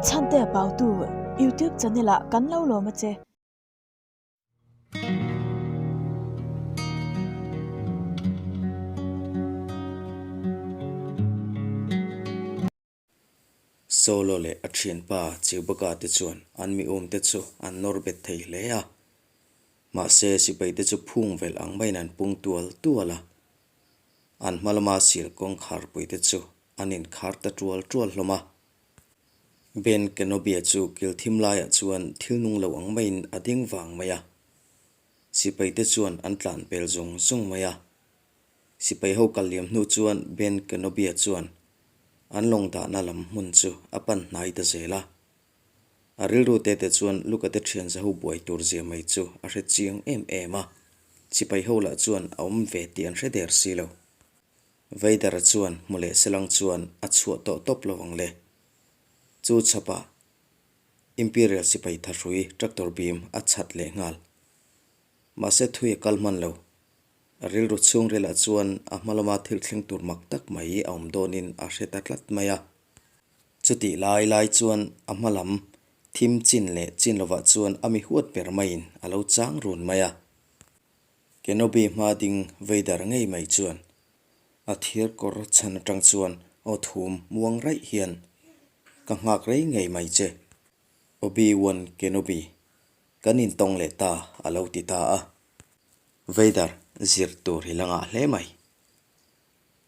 Chhantea Pautu YouTube channel ah kan lo lawm a che. Solo leh a thianpa Chewbacca te chuan an mi umte chu an nawr bet thei hle a. Mahse sipai te chu phung velh ang maiin an pung tual tual a. An hma lama sil kawngkharpui te chu an inkhar ta tual tual hlawm a. Ben Kenobi-a chu kil thim laiah chuan thil nung lo ang maiin a ding vang mai a. Sipai te chuan an tlan pel zung zung mai a. Sipai ho kal liam hnu chuan Ben Kenobi-a chuan an lawng dahna lam hmun chu a pan hnai ta zel a. A rilru te te chuan Luka te thian zaho buai tur zia mai chu a hre chiang em em a. Sipai ho lah chuan a awm ve tih an hre der si lo. Vader-a chuan hmu leh selang chuan a chhuah tawh tawp lo ang le. Chu chhapah Imperial sipai thahrui tractor beam a chhat leh nghal. Mahse thui a kal hman lo. A rilru chhungrilah chuan a hma lama thil thleng tur mak tak mai a awm dawnin a hre ta tlat mai a. Chutih lai lai chuan a hma lam thim chin leh chin lovah chuan a mi huat ber maiin a lo chang run mai a. Kenobi hma ding Vader ngei mai chuan a thir kawr chhan atang chuan aw thum muang raih hian, Ka nghak rei ngei mai che, Obi-Wan Kenobi, kan intawng leh ta a lo ti ta a. Vader zir tur i la ngah hle mai.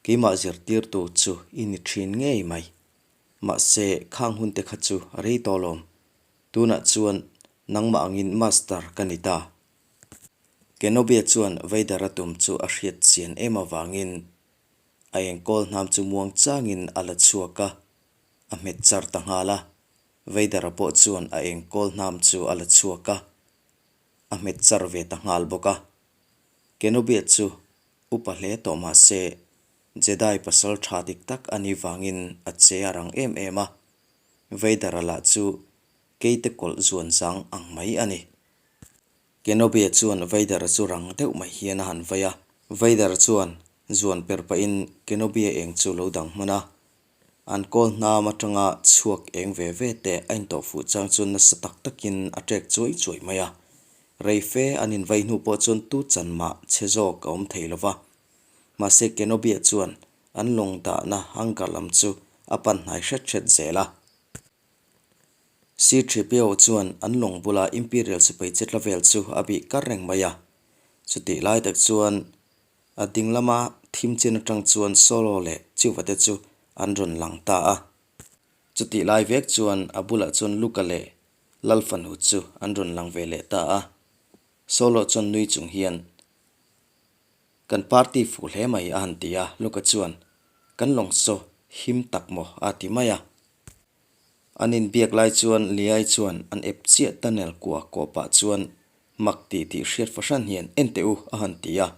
Keimah zirtirtu chu i ni thin ngei mai. Mahse, khang hun te kha chu a rei tawh lawm. Tunah chuan nangmah angin master ka ni ta. Kenobi chuan Vader-a tum chu a hriat chian em avangin a engkawl hnam chu muang changin a la chhuak a, a hmet char ta nghal a. Vader-a pawh chuan a engkawl hnam chu a la chhuak a, a hmet char ve ta nghal bawk a. Kenobi chu upa hle tawh mah se, Jedi pasal tha dik tak a nih vangin a che a rang em em a, Vader-a lah chu keite kawlh zuan zang ang mai a ni. Kenobi chuan Vader chu rang deuh mai hian a han vai a. Vader chuan zuan per pahin Kenobi eng chu lo dang hman a. An kawl hnam atanga chhuak eng ve ve te a intawh fuh chang chuan nasa tak takin a ṭek chuai chuai mai a. Rei fe an invai hnu pawh chuan tu chan mah chhe zawk a awm thei lo va. Mahse Kenobi chuan an lawng dahna hangar lam chu a pan hnai hret hret zel a. C-3PO chuan an lawng bula Imperial sipai chetla vel chu a bih kar reng mai a. Chutih lai tak chuan a ding lama thim chin atang chuan Solo leh Chiuva te chu an rawn lang ta a. Chutih lai vek chuan a bulah chuan Luca leh Lalfanu chu an rawn lang ve leh ta a. Solo chuan nui chung hian, Kan party fuh hle mai a han ti a, Luca chuan, Kan lawng saw him tak maw a ti mai a. An inbiak lai chuan Liai chuan an ep chiah tunnel kua kawh pah chuan mak tih tih hriat fahran hian en teh u a han ti a.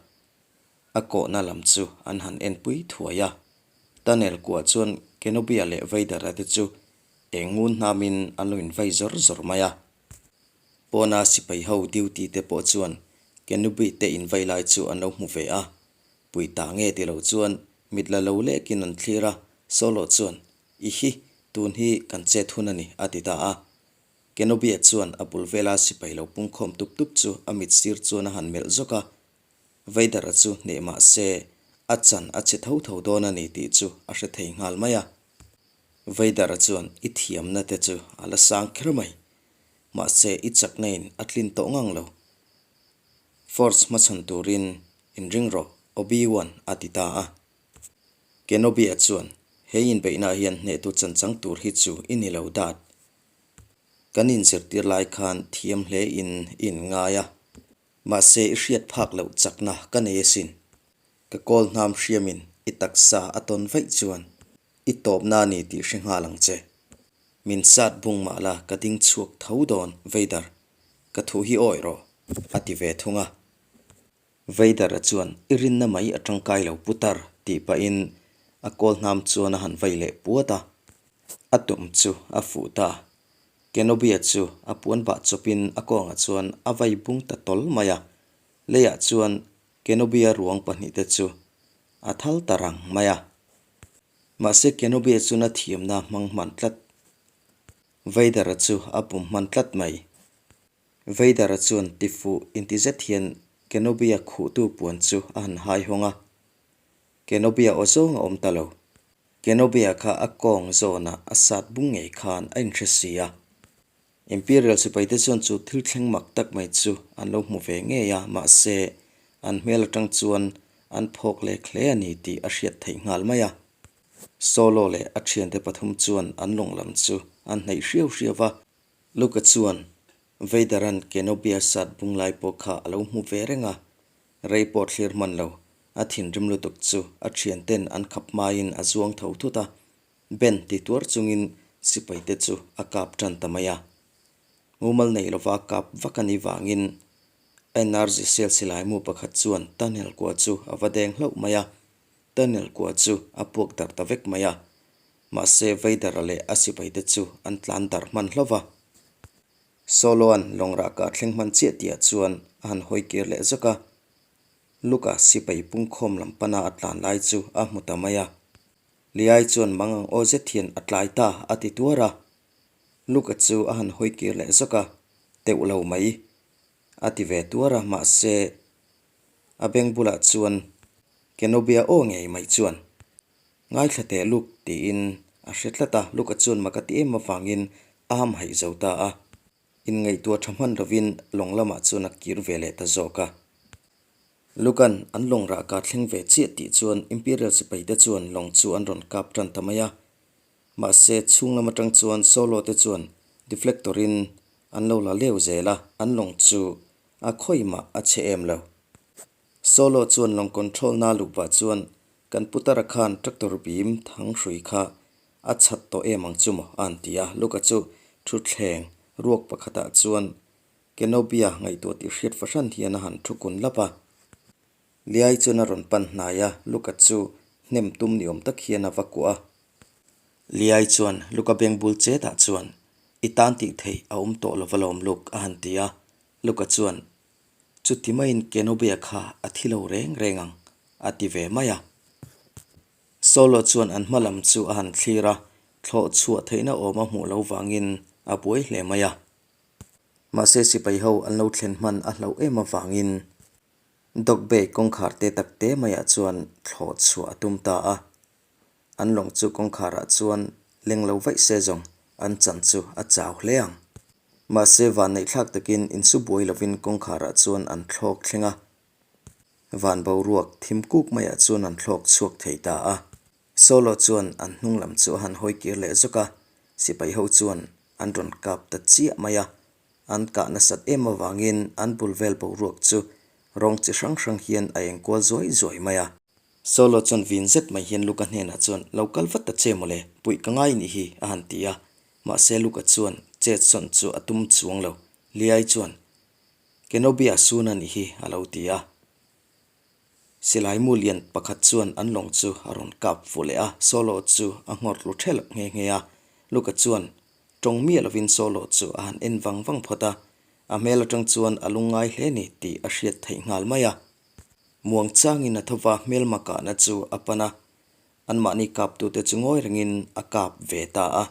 A kawhna lam chu an han enpui thuai a. Tunnel kuah chuan Kenobia leh Vader-a te chu eng ngun hnamin an lo invai zawr zawr mai a. Pawna sipai ho duty te pawh chuan Kenobi te invai lai chu an lo hmu ve a. Pui ta nge ti lo chuan mit la lo lekin an thlir a, Solo chuan I hi, tun hi kan chet hun a ni, a ti ta a. Kenobia chuan a bul vela sipai lo pungkhawm tup tup chu a mit sir chuan a han melh zawk a. Vader-a chu hneh mah se, a chan a che tho tho dawn a ni tih chu a hre thei nghal mai a. Vader-a chuan i thiamna te chu a la sang kher mai. Mahse, i chakna in a tlin tawh ngang lo. Force hmachhawn turin inring rawh, Obi-Wan a ti ta a. Kenobi-a chuan, He inbeihnaah hian hnehtu chanchang tur hi chu i ni lo dat. Kan inzirtir lai khan thiam hle in i inngai a. Mahse i hriat phak loh chakna ka nei asin. Ka kawl hnam hriamin i taksa a tawn vaih chuan i tawpna a ni tih hre nghal ang che. Min sat bung mah la ka ding chhuak tho dawn, Vader. Ka thu hi awih rawh, a ti ve thung a. Vader-a chuan i rinna mai a tangkai lo putar tih pahin a kawl hnam chuan a han vei leh puat a. A tum chu a fuh ta. Kenobi-a chu a puan bah chawpin a kawngah chuan a vai bung ta tawl mai a. Leiah chuan Kenobi-a ruang pahnihte chu a thal ta rang mai a. Mahse Kenobi-a chuan a thiamna hmang hman tlat. Vader-a chu a pum hman tlat mai. Vader-a chuan tifuh inti zet hian Kenobi-a khuhtu puan chu a han hai hawng a. Kenobi-a aw zawng a awm ta lo. Kenobi-a kha a kawng zawnah a sat bung ngei khan a inhre si a. Imperial sipaite chuan chu thil thleng mak tak mai chu an lo hmu ve ngei a, mahse, an hmel atang chuan an phawk lek hle a ni tih a hriat theih nghal mai a. Solo leh a thiante pathum chuan an lawng lam chu an hnaih hriau hriau va. Luca chuan Vader-a'n Kenobi-a sat bung lai pawh kha a lo hmu ve reng a, rei pawh thlir hman lo, a thinrim lutuk chu a thianten an khap hmain a zuang tho thut a, Ben ti tuar chungin sipaite chu a kap tan ta mai a. Mumal nei lova kap vak a nih vangin NRG cell silaimu pakhat chuan tunnel kua chu a va deng hlauh mai a, tunnel kua chu a puak darh ta vek mai a. Mahse Vader-a leh a sipaite chu an tlan darh hman hlauh va. Solo-a'n lawng rahka thleng hman chiah tihah chuan a han hawi kir leh zawk a. Luka sipai pungkhawm lam pana a tlan lai chu a hmu ta mai a. Liai chuan mang ang aw zet hian a tlai ta a ti tuar a. Luka chu a han hawi kir leh zawk a, teuh lo mai a ti ve tuar a, mahse a beng bulah chuan Kenobia aw ngei mai chuan Ngaithla teh Luke tiin a hre tlat a, Luka chuan mak a ti em avangin a hamhaih zo ta a. Inngaihtuah tha hman lovin lawng lamah chuan a kir ve leh ta zawk a. Lukan an lawng rahka thleng ve chiah tih chuan Imperial sipaite chuan lawng chu an rawn kap tan ta mai a. Mahse, chhung lam atang chuan Solo te chuan deflector in an lo la leu zel a, an lawng chu a khawi mah a chhe em lo. Solo chuan lawng control na luh pah chuan kan putara khan tractor beam thang hrui kha a chhat tawh em ang chu maw a han ti a. Luka chu thutthleng ruak pakhatah chuan Kenobia ngaihtuah tih hriat fahran hian a han thu kun lap a. Liai chuan a rawn pan hnai a, Luka chu hnem tum ni awm tak hian a va kuah a. Liai chuan Luka beng bul chetah chuan, I tan tih theih a awm tawh lo va lawm Luk, a han ti a. Luka chuan, Chuti maiin Kenobia kha a thi lo reng reng ang, a ti ve mai a. Solo chuan an hma lam chu a han thlir a, thlawh chhuah theihna awm a hmuh lo vangin a buai hle mai a. Mahse sipai ho an lo thlen hman a hlauh em avangin Dog Bay kawngkhar te tak te maiah chuan thlawh chhuah a tum ta a. An lawng chu kawngkharah chuan leng lo vaih se zawng an chan chu a chau hle ang. Mahse vanneihthlak takin insu buai lovin kawngkharah chuan an thlawk thleng a. Van boruak thim kuk maiah chuan an thlawk chhuak thei ta a. Solo chuan an hnung lam chu a han hawi kir leh zawk a, sipai ho chuan an rawn kap ta chiah mai a. An kah nasat em avangin an bul vel boruak chu rawng chi hrang hrang hian a eng kual zuai zuai mai a. Solo chuan vin zet mai hian Luka hnenah chuan, Lo kal vat ta che mawle, puih ka ngai nih hi, a han ti a. Mahse Luka chuan chet sawn chu a tum chuang lo. Liai chuan, Kenobi-a sun a nih hi, a lo ti a. Silai mu lian pakhat chuan an lawng chu a rawn kap fuh leh a, Solo chu a nghawr tlu ṭhelh nghe nghe a. Luka chuan tawng miah lovin Solo chu a han en vang vang phawt a, a hmel aṭang chuan a lungngai hle ni tih a hriat theih nghal mai a. Muang changin a thova hmelma kahna chu a pan a, anmahni kaptute chu ngawi rengin a kap ve ta a.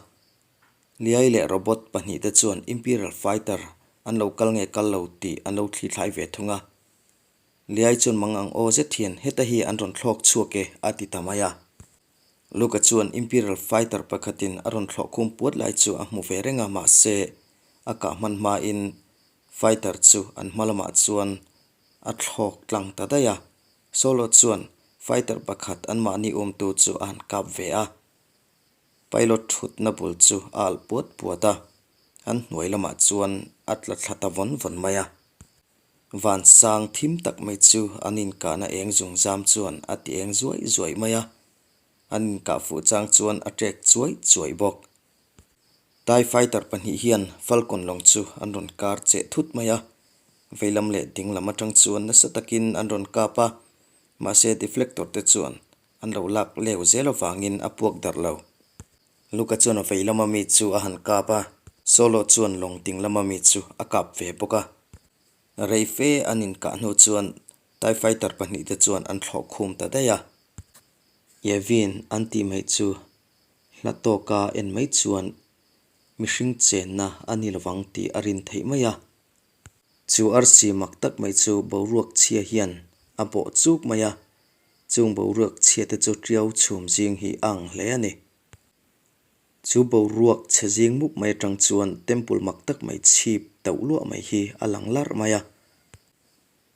Liai leh robot pahnihte chuan Imperial fighter an lo kal nge kal lo tih an lo thlithlai ve thung a. Liai chuan mang ang aw zet hian heta hi an rawn thlawk chhuak e a ti ta mai a. Luka chuan Imperial fighter pakhatin a rawn thlawh khum puat lai chu a hmu ve reng a mahse a kah hman hmain fighter chu an hma lamah chuan a thlawk tlang ta daih a. Solo chuan fighter pakhat anmahni umtu chu a han kap ve a. Pilot thutna bul chu a alh puat puat a, an hnuai lamah chuan a tla thla ta vawn vawn mai a. Van sang thim tak mai chu an inkahna eng zung zam chuan a ti eng zuai zuai mai a, an inkah fuh chang chuan a ṭek chuai chuai bawk. Tie fighter pahnih hian Falcon lawng chu an rawn kar cheh thut mai a, veilam leh dinglam aṭang chuan nasa takin an rawn kap a, mahse deflector te chuan An lo lak leu zel avangin a puak darh lo. Luka chuan a vei lama mi chu a han kap a, Solo chuan lawng ding lama mi chu a kap ve bawk a. Rei fe an inkah hnu chuan TIE fighter pahnihte chuan an thlawh khum ta daih a. Yevin an tih mai chu hla tawka en mai chuan. Mihring chenna a ni lovang tih a rin theih mai a. Chu arsi mak tak mai chu boruak chhia hian a bawh chuk mai a, chung boruak chhia te chu tiau chhum zing hi a ang hle a ni. Chu boruak chhe zing mup mai atang chuan temple mak tak mai chhip tauh luah mai hi a lang larh mai a.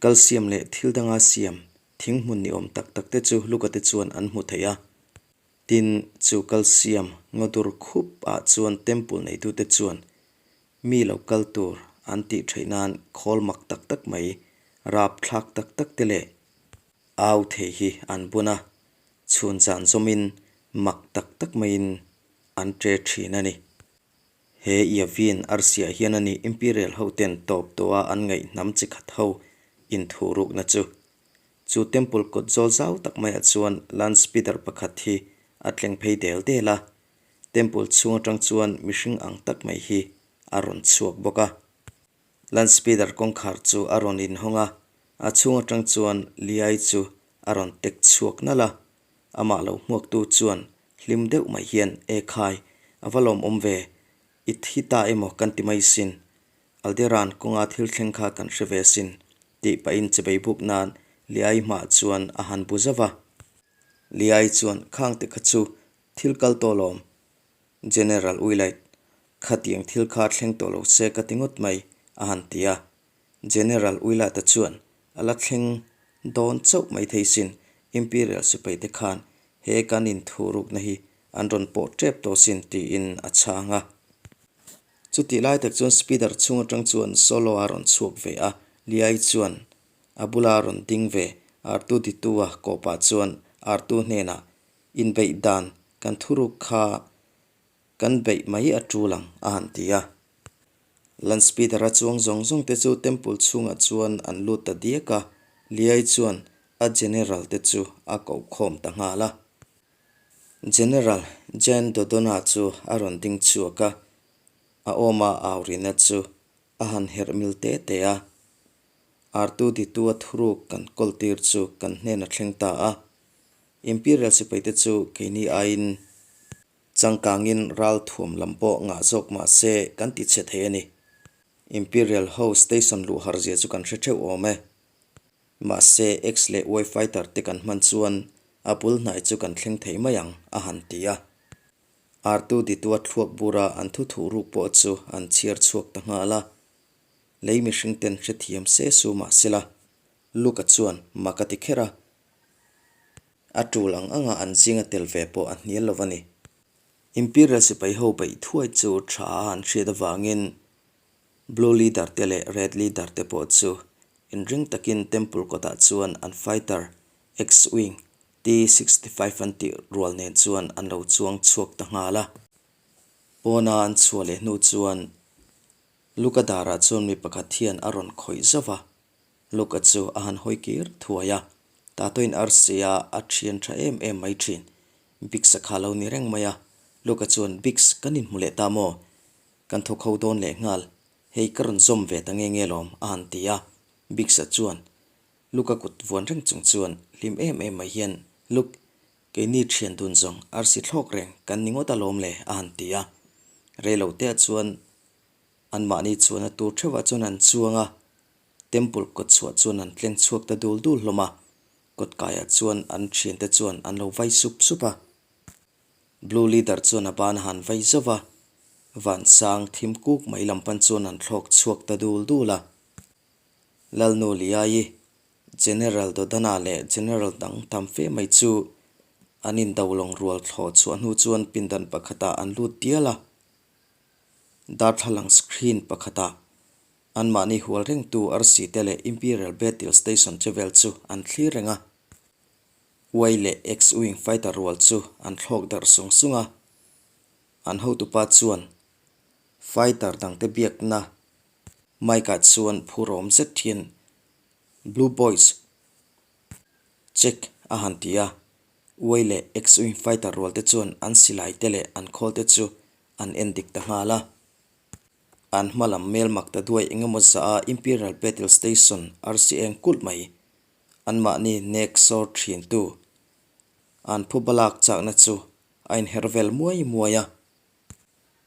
Kalsiam leh thil danga siam thing hmun ni awm tak tak te chu Luka te chuan an hmu thei a. Tin, chu kalsiam ngawdur khup ah chuan temple neitute chuan mi lo kal tur an tih theih nan khawl mak tak tak mai, rap thlak tak tak te leh au thei hi an bun a, chhun zan zawmin mak tak tak maiin an ṭe ṭhin a ni. He Yavin arsiah hian a ni Imperial hoten tawp tawha an ngaih hnam chi khat ho inthuhrukna chu. Chu temple kawt zawl zau tak maiah chuan land speeder pakhat hi a tleng phei del del a, temple chhung atang chuan mihring ang tak mai hi a rawn chhuak bawk a. Land speeder kawngkhar chu a rawn inhawng a, a chhung atang chuan Liai chu a rawn tek chhuak nalh a, amah lo hmuaktu chuan hlim deuh mai hian, E khai, a va lawmawm ve, i thi ta emaw kan ti mai sin, Alderan kawnga thil thleng kha kan hre ve sin, tih pahin chebei buk nan Liai hmah chuan a han bu zauh a. Liai chuan, Khangte kha chu thil kal tawh lawm, General Uilait, khatiang thil kha thleng tawh lo se ka ti ngawt mai, a han ti a. General Uilata chuan a la thleng dawn chauh mai thei sin, Imperial sipai te khan he kan inthurukna hi an rawn pawh tep tawh sin tiin a chhang a. Chutih lai tak chuan Speeder chhung atang chuan Solo a rawn chhuak ve a, Liai chuan a bula rawn ding ve Artu Ditua kawpah chuan Artu hnenah inbeih dan kan thuruk kha kan beih mai a tul ang a han ti a. Landspeeder-a chuang zawng zawng te chu temple chhungah chuan an lut ta diak a, Liai chuan a general te chu a koh khawm ta nghal a. General Jan Dodona chu a rawn ding chhuak a, a awma aurina chu a han herh mil te te a. Artu Ditua thuruk kan kawl tir chu kan hnen a thleng ta a. Imperial sipaite chu keini aiin changkangin ral thuam lam pawh ngah zawk mah se kan ti chhe thei a ni. Imperial ho station luh har zia chu kan hre theuh awm e. Mahse X leh Y fighter te kan hman chuan a bul hnai chu kan thleng thei mai ang, a han ti a. Artu Ditua thluak bura an thu thuh ruk pawh chu an chhiar chhuak ta nghal a. Lei mihring ten hrethiam se su mah sela, Luka chuan mak a ti kher a. A tul ang anga an zinga tel ve pawh a hnial lo a ni. Imperial sipai ho beih thuai chu tha a an hriat avangin Blue Leader te leh Red Leader te pawh chu inring takin Temple kawtah chuan an fighter X-Wing T-65 an tih rual nen chuan an lo chuang chhuak ta nghal a. Pawna an chhuah leh hnu chuan Luka darah chuan mi pakhat hian a rawn khawih zauh a, Luka chu a han hawi kir thuai a, Tatoin arsia a thian tha em em mai thin. Biggs-a kha lo ni reng mai a, Luka chuan Biggs kan inhmu leh ta maw? Kan thawk ho dawn leh nghal, hei ka rawn zawm ve ta nge nge lawm a han ti a, Biggs-a chuan Luka kut vuan reng chung chuan hlim em em mai hian Luke, keini thian dun zawng arsi thlawk reng kan ni ngawt alawm le a han ti a, reilotea chuan Anmahni chuan a tur theuhah chuan an chuang a, Temple kawt chhuah chuan an tleng chhuak ta dul dul hlawm a, kawt kaiah chuan an thiante chuan an lo vai sup sup a. Blue Leader chuan a ban a han vai zauh va, vansang thim kuk mai lam pan chuan an thlawk chhuak ta dul dul a. Lalnu Liai, General Dodana leh General dang tam fe mai chu an indo lawng rual thlawh chhuah hnu chuan pindan pakhatah an lut dial a. Darthlalang screen pakhatah anmahni hual rengtu arsi te leh Imperial Battle Station che vel chu an thlir reng a. Y leh X-wing fighter rual chu an thlawk darh sung sung a. An hotupa chuan fighter dangte biakna mic-ah chuan phurawm zet hian Blue Boys check a han ti a. Y leh X-wing fighter rual te chuan an silai te leh an khawl te chu an en dik ta nghal a. An hma lam mel mak ta duai eng emaw zah a Imperial Battle Station arsi eng kulh mai. Anmahni nek sawr thin tu an phu balak chakna chu a inher vel muai muai a.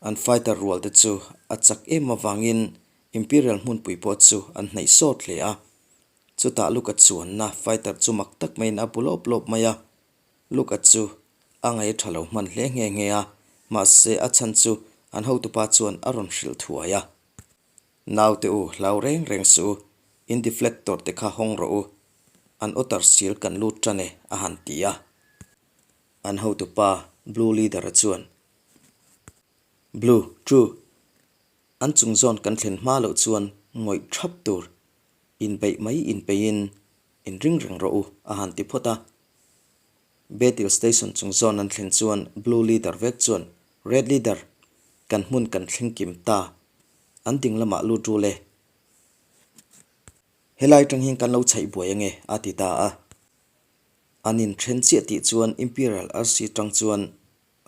An fighter rual te chu a chak em avangin Imperial hmunpui pawh chu an hnaih sawt hle a. Chutah Luka chuanna fighter chu mak tak maiin a bu lawp lawp mai a. Luka chu a ngaih tha lo hman hle nghe nghe a, mahse a chhan chu an hotupa chuan a rawn hrilh thuai a. Naute u, hlau reng reng suh u, in deflector te kha hawng rawh u, an otter sil kan lut tan e, a han ti a. An hotupa Blue Leader-a chuan, Blue, true, an chung zawn kan thlen hma loh chuan ngawih thap tur, inbeih mai inpeihin inring reng rawh u, a han ti phawt a. Battle Station chung zawn an thlen chuan Blue Leader vek chuan, Red Leader, kan hmun kan thleng kim ta, an ding lamah lut rul e. Helai tang hian kan lo chhaih buai ange, a ti ta a. An inthen chiah tih chuan Imperial arsi tang chuan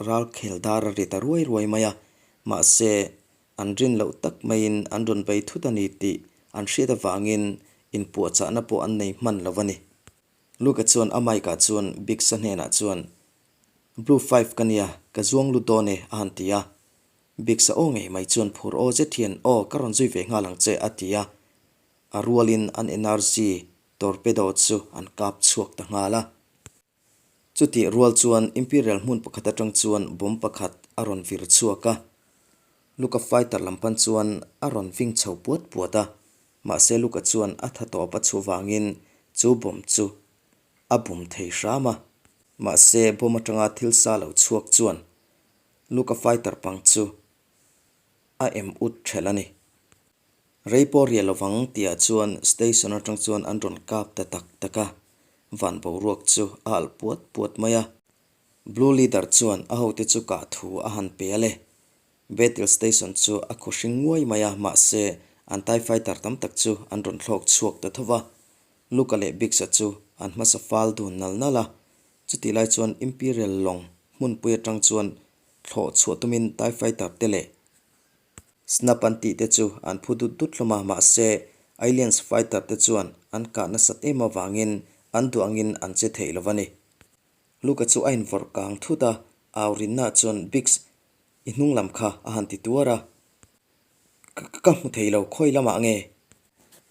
ral khel dar a ri ta ruai ruai mai a, mahse an rin loh tak maiin an rawn bei thut a ni tih an hriat avangin inpuahchahna pawh an nei hman lo a ni. Luka chuan a mic ah chuan Biggs-a hnenah chuan, Blue Five ka nia, ka zuang lut dawn e, a han ti a. Biggs-a aw ngei mai chuan phur aw zet hian, Aw, ka rawn zui ve nghal ang che, a ti a. A rualin an energy torpedo chu an kap chhuak ta nghal a. Chutih rual chuan Imperial hmun pakhat atang chuan bomb pakhat a rawn vir chhuak a. Luka fighter lam pan chuan a rawn ving chho puat puat a, mahse Luka chuan a tha tawp a chhuah vangin chu bomb chu a bum thei hram a. Mahse bomb atanga thil sa lo chhuak chuan Luka fighter pang chu a em ut thelh a ni. Rei pawh riah lovang tihah chuan station atang chuan an rawn kap ta tak tak a, van boruak chu a alh puat puat mai a. Blue Leader chuan a hote chu kah thu a han pe a le. Battle station chu a khaw hring nguai mai a, mahse an TIE fighter tam tak chu an rawn thlawk chhuak ta tho va. Luka leh Biggs-a chu an hmasa fal dun nal nal a, chutih lai chuan Imperial lawng hmunpui atang chuan thlawh chhuah tumin TIE fighter te leh Snap an tih te chu an phu dut dut hlawm a, mahse Aliens fighter te chuan an kah nasat em avangin an duh angin an che thei lo a ni. Luka chu a invawrh kang thut a, au rinna chuan Biggs i hnung lam kha a han ti tuar a. Ka hmu thei lo, khawi lamah nge?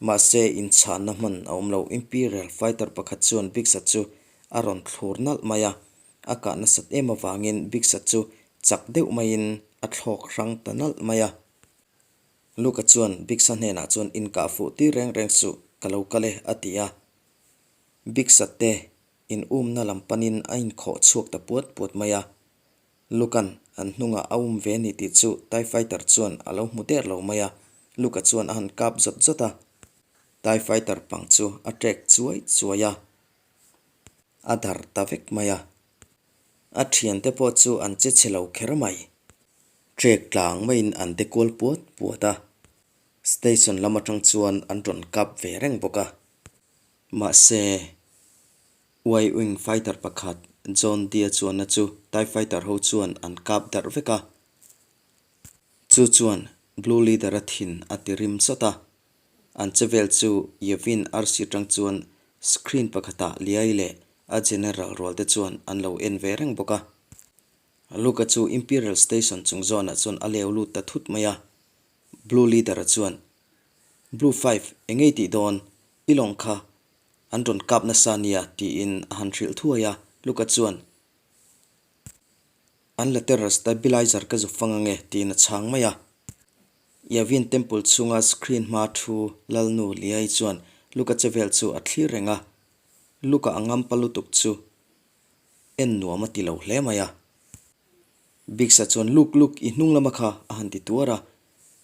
Mahse inchhanna hman a awm lo, Imperial fighter pakhat chuan Biggs-a chu a rawn thlur nalh mai a, a kah nasat em avangin Biggs-a chu chak deuh maiin a thlawk hrang ta nalh mai a. Luka chuan Biggs-a hnenah chuan inkah fuh tir reng reng suh, ka lo kal e, a ti a. Biggs-a te in umna lam panin a inkhawh chhuak ta puat puat mai a. Luka'n an hnungah a um ve ni tih chu TIE Fighter chuan a lo hmu der lo mai a, Luka chuan a han kap zawt zawt a. TIE Fighter pang chu a trek chuai chuai a, a dar ta vek mai a. A thiante pawh chu an che chhe lo kher mai. Trek tlang maiin an de kual puat puat a, station lam atang chuan an rawn kap ve reng bawk a. Mahse. Y-wing fighter pakhat John Dee-a chuanna chu TIE fighter ho chuan an kap darh vek a. Chu chuan Blue Leader-a thin a ti rim sawt a. An che vel chu Yavin RC tang chuan screen pakhatah Liai leh a general rual te chuan an lo en ve reng bawk a. Luke-a chu Imperial Station chung zawnah chuan a leu lut ta thut mai a. Blue Leader-a chuan, Blue Five, engei tih dawn? I lawng kha An rawn kap nasa nia tiin a han hrilh thuai a, Luka chuan, An lateral stabilizer ka zu fang ange tiin a chhang mai a. Yavin Temple chhunga screen hma thu Lalnu Liai chuan Luka che vel chu a thlir reng a, Luka a ngampa lutuk chu en nuam a ti lo hle mai a. Biggs-a chuan, Luk, Luk, i hnung lama kha a han ti tuar a.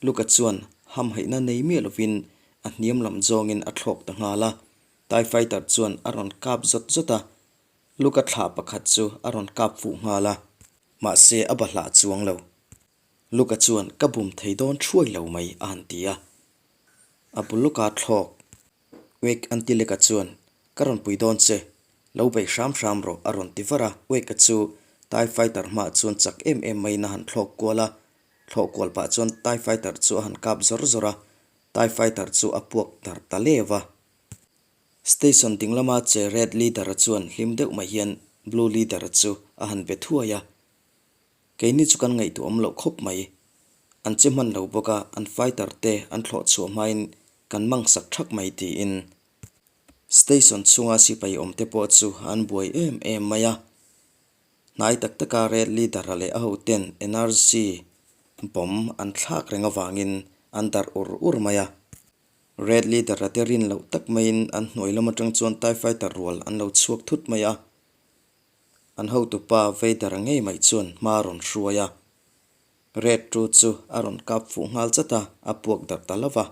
Luka chuan hamhaihna nei miah lovin a hniam lam zawngin a thlawk ta nghal a. TIE fighter chuan a rawn kap zawt zawt a, Luka thla pakhat chu a rawn kap fuh nghal a. Mahse a bahlah chuang lo. Luka chuan ka bum thei dawn thuai lo mai a han ti a. A bul lawka thlawk Wake Antileka chuan ka rawn pui dawn che, lo bei hram hram rawh a rawn ti var a. Wake-a chu TIE fighter hmaah chuan chak em em maiin a han thlawk kual a. Thlawh kual pah chuan TIE fighter chu a han kap zawr zawr a, TIE fighter chu a puak darh ta leu a. Station ding lama che Red Leader-a chuan hlim deuh mai hian Blue Leader-a chu a han be thuai a. Keini chu kan ngaihtuah awm loh khawp mai. An che hman lo bawk a, an fighter te an thlawh chhuah hmain kan mangsak thak mai tiin. Station chhunga sipai awm te pawh chu an buai em em mai a. Hnai tak taka Red Leader-a leh a hoten energy bomb an thlak reng avangin an darh ur ur mai a. Red Leader-a te rin loh tak maiin an hnuai lam atang chuan TIE Fighter rual an lo chhuak thut mai a. An hotupa Vader-a ngei mai chuan hma a rawn hruai a. Red tu chu a rawn kap fuh nghal chat a, a puak darh ta lo va.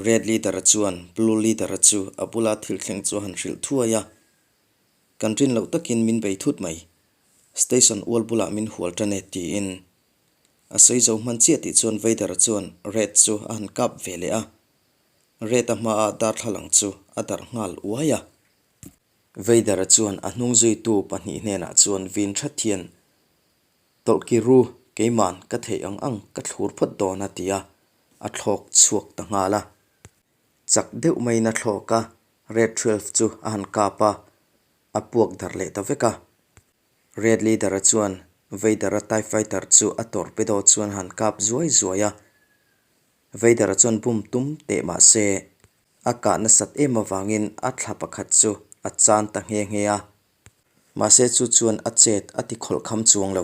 Red Leader-a chuan Blue Leader-a chu a bula thil thleng chu a han hrilh thuai a. Kan rin loh takin min bei thut mai. Station ual bulah min hual tan e, tiin a sawi zo hman chiah tih chuan Vader-a chuan Red chu a han kap ve leh a. Red-a hmaah darthlalang chu a darh nghal uai a. Vader-a chuan a hnung zuitu pahnih hnenah chuan vin that hian, Tawlhki ru, keima'n ka theih ang ang ka thlur phawt dawn a ti a, a thlawk chhuak ta nghal a. Chak deuh maiin a thlawk a, Red 12 chu a han kap a, a puak darh leh ta vek a. Red Leader-a chuan Vader-a TIE Fighter chu a torpedo chuan a han kap zuai zuai a. Vader-a chuan bum tum teh mah se, a kah nasat em avangin a thla pakhat chu a chan ta nghe nghe a. Mahse chu chuan a chet a ti khawlh kham chuang lo.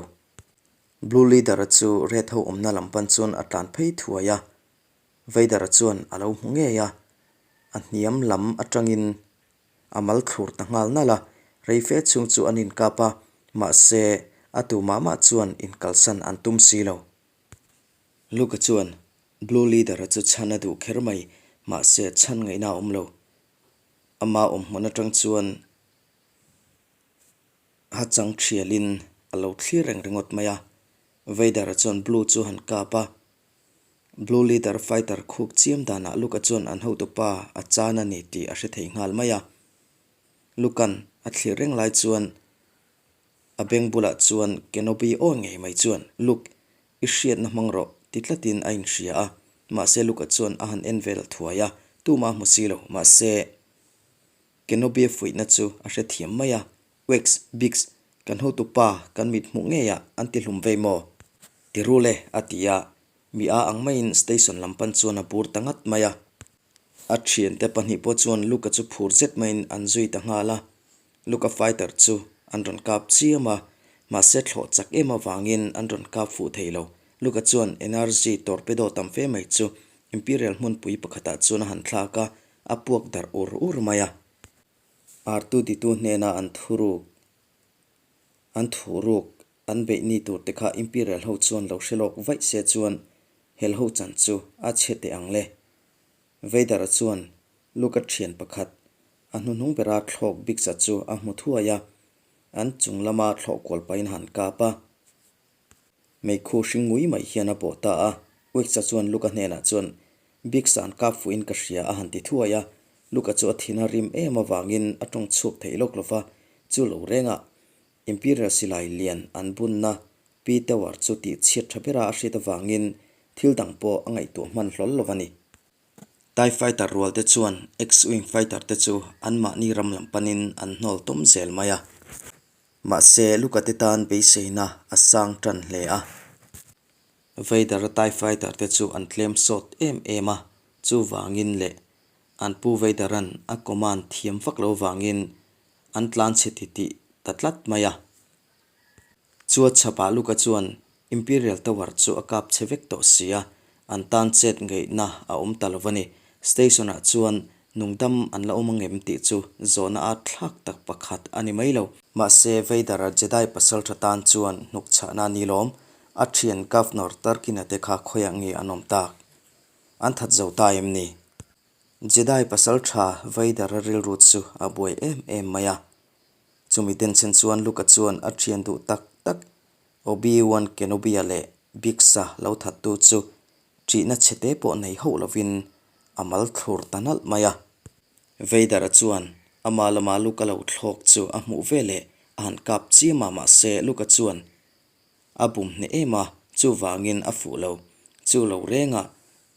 Blue Leader-a chu Red ho awmna lam pan chuan a tlan phei thuai a. Vader-a chuan a lo hmu ngei a, a hniam lam atangin a mal thlur ta nghal nalh a, rei fe chhung chu an inkap a, mahse a tu mah mah chuan inkalsan an tum si lo. Luke-a chuan Blue Leader-a chu chhan a duh kher mai, mahse chhan ngaihna a awm lo. Ama awm hmun atang chuan ha chang thialin a lo thlir reng ringawt mai a, Vader-a chuan Blue chu han kap a, Blue Leader fighter khuk chiam danah Luke-a chuan an hotupa a chan a ni tih a hre thei nghal mai a. Luke-a'n a thlir reng lai chuan a beng bulah chuan Kenobi aw ngei mai chuan, Luke, i hriatna hmang rawh ti tlatin a inhria a. Mahse Luke-a chuan a han en vel thuai a, tumah a hmu si lo. Mahse Kenobi-a fuihna chu a hrethiam mai a, Wex, Biggs, kan hotupa kan mit hmuh ngeiah an ti hlum vei maw? Ti rul e, a ti a. Mi a ang maiin station lam pan chuan a bur ta ngat mai a. A thiante pahnih pawh chuan Luka chu phur zet maiin an zui ta nghal a. Luka fighter chu an rawn kap chiam a, mahse thlawh chak em avangin an rawn kap fuh thei lo. Luka chuan energy torpedo tam fe mai chu Imperial hmunpui pakhatah chuan a han thlak a, a puak darh ur ur mai a. Artu ditu hnena an thuruk an thuruk an beih ni tur te kha Imperial ho chuan lo hre lawk vaih se chuan hel ho chan chu a chhe teh ang le. Vader-a chuan Luke-a thian pakhat a hnuhnung bera thlawk Biggs-a chu a hmu thuai a, an chung lama thlawh kual pahin a han kap a. Meikhu hring ngui mai hian a bawh ta a, Wicks-a chuan Luke-a hnenah chuan, Biggs-a an kap fuhin ka hria a han ti thuai a, Luke-a chu a thin a rim em avangin a tawng chhuak thei lawk lo va, chu lo rengah Imperial silai lian an bunna P Tower chu tih chhiat tha bera a hriat avangin thil dang pawh a ngaihtuah hman hlawl lo a ni. TIE Fighter rual te chuan X-Wing Fighter te chu anmahni ram lam panin an hnawl tawm zel mai a. Mahse, Luka te tan beiseina a sang tan hle a. Vader-a TIE Fighter te chu an tlem sawt em em a, chuvangin leh an pu Vader-a'n a command thiam vak lo vangin an tlan chhe titih ta tlat mai a. Chua chhapah Luka chuan Imperial Tower chu a kap chhe vek tawh si a, an tan chet ngaihna a awm ta lo a ni. Station-ah chuan nungdam an la awm angem tih chu zawhna at thlak tak pakhat a ni mai lo. Mahse, Vader-a Jedi pasaltha tan chuan hnuk chhahna a ni lawm, a thian Governor Tarkin-a te kha khawiah nge an awm tak? An that zo ta em ni? Jedi pasaltha Vader-a rilru chu a buai em em mai a. Chumi denchhen chuan Luke-a chuan a thian duh tak tak Obi-Wan Kenobi-a leh Biggs-a lo thattu chu ṭihna chhete pawh nei hauh lovin a mal thlur ta nalh mai a. Vader-a chuan ama lama Luke-a lo thlawk chu a hmuh veleh a han kap chiam a, mahse Luke-a chuan A bum hneh em a, chuvangin a fuh lo. Chu lo rengah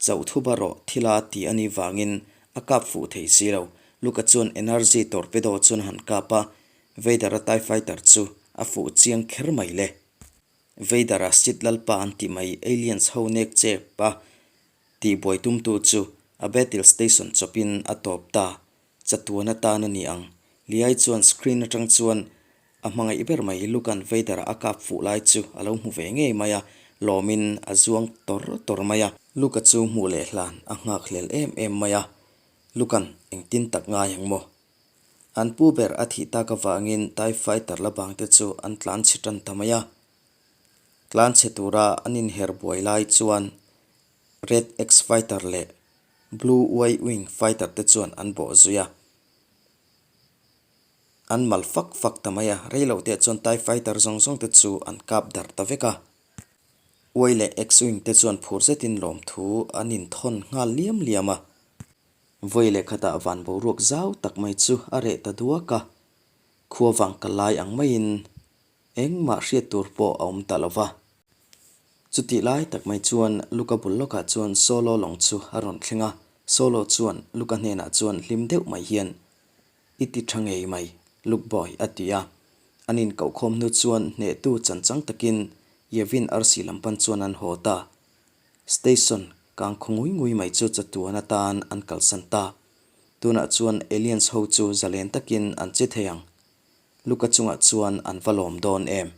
chauh thuba rawh thila ti a nih vangin a kap fuh thei si lo. Luka chuan energy torpedo chuan a han kap a, Vader-a TIE fighter chu a fuh chiang kher mai le. Vader-a Sith Lalpa an tih mai aliens ho nek chep a tihbuai tumtu chu a battle station chawpin a tawp ta. Chatuan atan a ni ang. Liai chuan screen atang chuan a hmangaih ber mai Luke-a'n Vader-a a kap fuh lai chu a lo hmu ve ngei mai a, lawmin a zuang tawr tawr mai a. Luke-a chu hmuh leh hlan a nghakhlel em em mai a, Luke-a'n engtin tak ngai ang maw? An pu ber a thih tak avangin TIE fighter la bang te chu an tlan chhe tan ta mai a. Tlan chhe tura an inher buai lai chuan Red X-fighter leh Blue Y-wing fighter te chuan an bawh zui a. An mal fak fak ta mai a, rei loh teh chuan TIE fighter zawng zawng te chu an kap darh ta vek a. Y leh X-wing te chuan phur zetin lawmthu an inthawn nghal liam liam a. Vawi leh khatah van boruak zau tak mai chu a reh ta duak a, khua vang ka lai ang maiin engmah hriat tur pawh a awm ta lo va. Chutih lai tak mai chuan Luka bul lawkah chuan Solo lawng chu a rawn thleng a, Solo chuan Luka hnenah chuan hlim deuh mai hian, I ti tha ngei mai, Luke boy, a ti a. An inkohkhawm hnu chuan hnehtu chanchang takin Yevin arsi lam pan chuan an haw ta. Station kang khaw ngui ngui mai chu chatuan atan an kalsan ta. Tunah chuan aliens ho chu zalen takin an che thei ang. Luka chungah chuan an va lawm dawn em?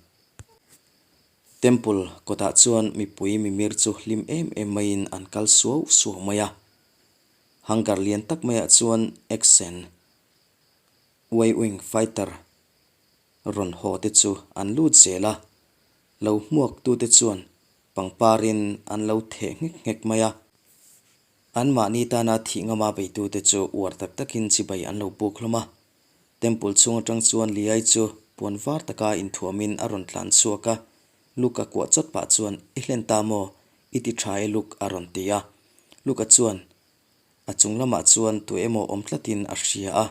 Temple kawtah chuan mipui mimir chu hlim em em maiin an kal suau suau mai a. Hangar lian tak maiah chuan X-en Y-wing fighter rawn haw te chu an lut zel a. Lo hmuaktute chuan Pangparin an lo theh nghek nghek mai a. Anmahni tana thih ngama beitute chu uar tak takin chibai an lo buk hlawm a. Temple chhung atang chuan Liai chu puan var taka inthuamin a rawn tlan chhuak a. Luka kuah chawt pah chuan, I hlen ta maw? I ti tha e Luk a rawn ti a. Luka chuan a chung lamah chuan tu emaw awm tlatin a hria a.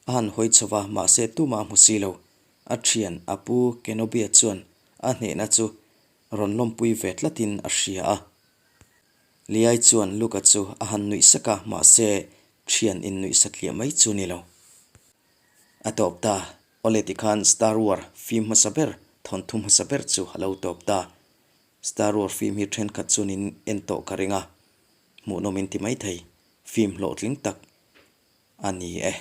A han hawi chho va, mahse tumah a hmu si lo. A thian, a pu Kenobia chuan a hnehna chu rawn lawmpui ve tlatin a hria a. Liai chuan Luka chu a han nuih sak a, mahse thian innuih satliah mai chu ni lo. A tawp ta, awle tikhan Star War film hmasa ber, thawnthu hmasa ber chu a lo tawp ta. Star War film hi thenkhat chuan in en tawh ka ring a, hmuhnawm in ti maithei, film hlawhtling tak a ni e.